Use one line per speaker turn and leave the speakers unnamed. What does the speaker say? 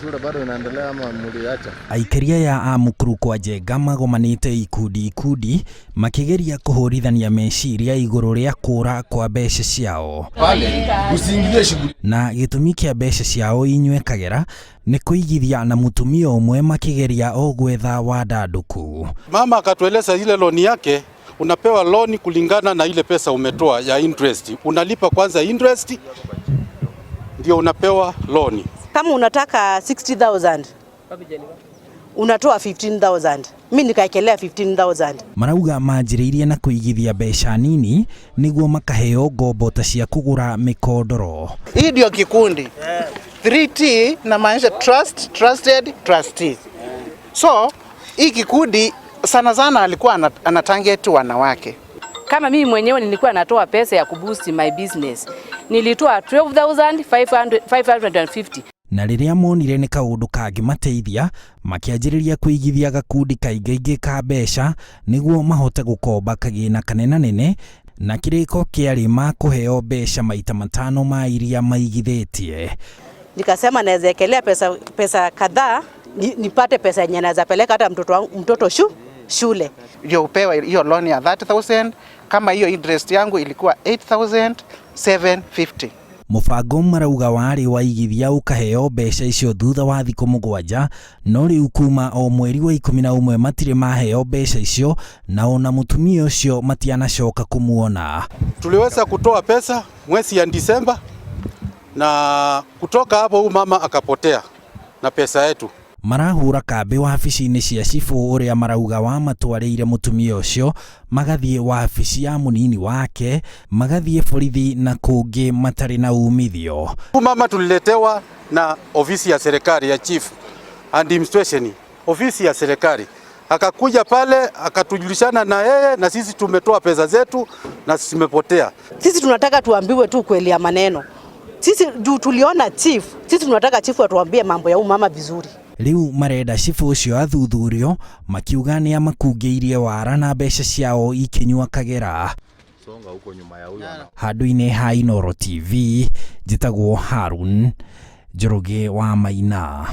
Shule bado inaendelea ama mliacha?
Aikari aya a Mukuru kwa Njenga magomanĩte ikundi ikundi makĩgeria kũhũrithania meciria igũrũ rĩa kũra kwa mbeca ciao.
Pale usiingilie shughuli.
Na gĩtũmi kĩa mbeca ciao inyue kagera nĩ kũigithia na mũtumia ũmwe makĩgeria o gwetha wandandũku.
Mama akatueleza ile loan yake, unapewa loan kulingana na ile pesa umetoa ya interest. Unalipa kwanza interest ndio unapewa loan.
Kama unataka 60,000 unatoa 15,000. Mi nikaekelea 15,000.
Marauga manjĩrĩirie na kũigithia mbeca nini nĩguo makaheo ngombo ta cia kũgũra mĩkondoro.
Hii ndio kikundi 3T inamaanisha trust, trusted, trustee. So hii kikundi sana sana alikuwa ana target wanawake.
Kama mimi mwenyewe nilikuwa natoa pesa ya kuboost my business, nilitoa 12,550.
Na rĩrĩa monire nĩ kaũndũ kangĩmateithia makĩanjĩrĩria kũigithia gakundi kaingaingĩ ka mbeca nĩguo mahote gũkomba kagĩna kanenanene na kĩrĩko kĩarĩ ma kũheo mbeca maita matano ma iria maigithĩtie.
Nikasema naweza ekelea pesa kadhaa nipate pesa yenye naweza peleka hata mtoto wangu, mtoto shule.
Ndio upewe hiyo loan ya 30,000 kama hiyo interest yangu ilikuwa 8,750.
Mũbango marauga warĩ waigithia ũkaheo mbeca icio thutha wa thikũ 7, no rĩu kuma o mweri wa 11 matirĩ maheo mbeca icio na ona mũtumia ũcio matianacoka kũmuona.
Tuliweza kutoa pesa mwezi ya Disemba na kutoka hapo huyu mama akapotea na pesa yetu.
Marahũra kambĩ wabici-inĩ cia cibũ ũrĩa marauga wamatwarĩire mũtumia ũcio, magathiĩ wabici ya mũnini wake, magathiĩ borithi na kũngĩ matarĩ na umithio.
Huyu mama tuliletewa na ofisi ya serikali ya chief administration, ofisi ya serikali. Akakuja pale akatujulishana na yeye na sisi tumetoa pesa zetu na zimepotea.
Sisi tunataka tuambiwe tu kweli ya maneno. Sisi juu tuliona chief, sisi tunataka chief atuambie mambo ya huyu mama vizuri.
Rĩu marenda cibũ ũcio athuthurio makiuga nĩ amakungĩirie wara na mbeca ciao ikĩnyua kagera.
Songa huko nyuma ya huyo.
Handũ-inĩ ha Inooro TV njĩtagwo Harun Njoroge wa Maina.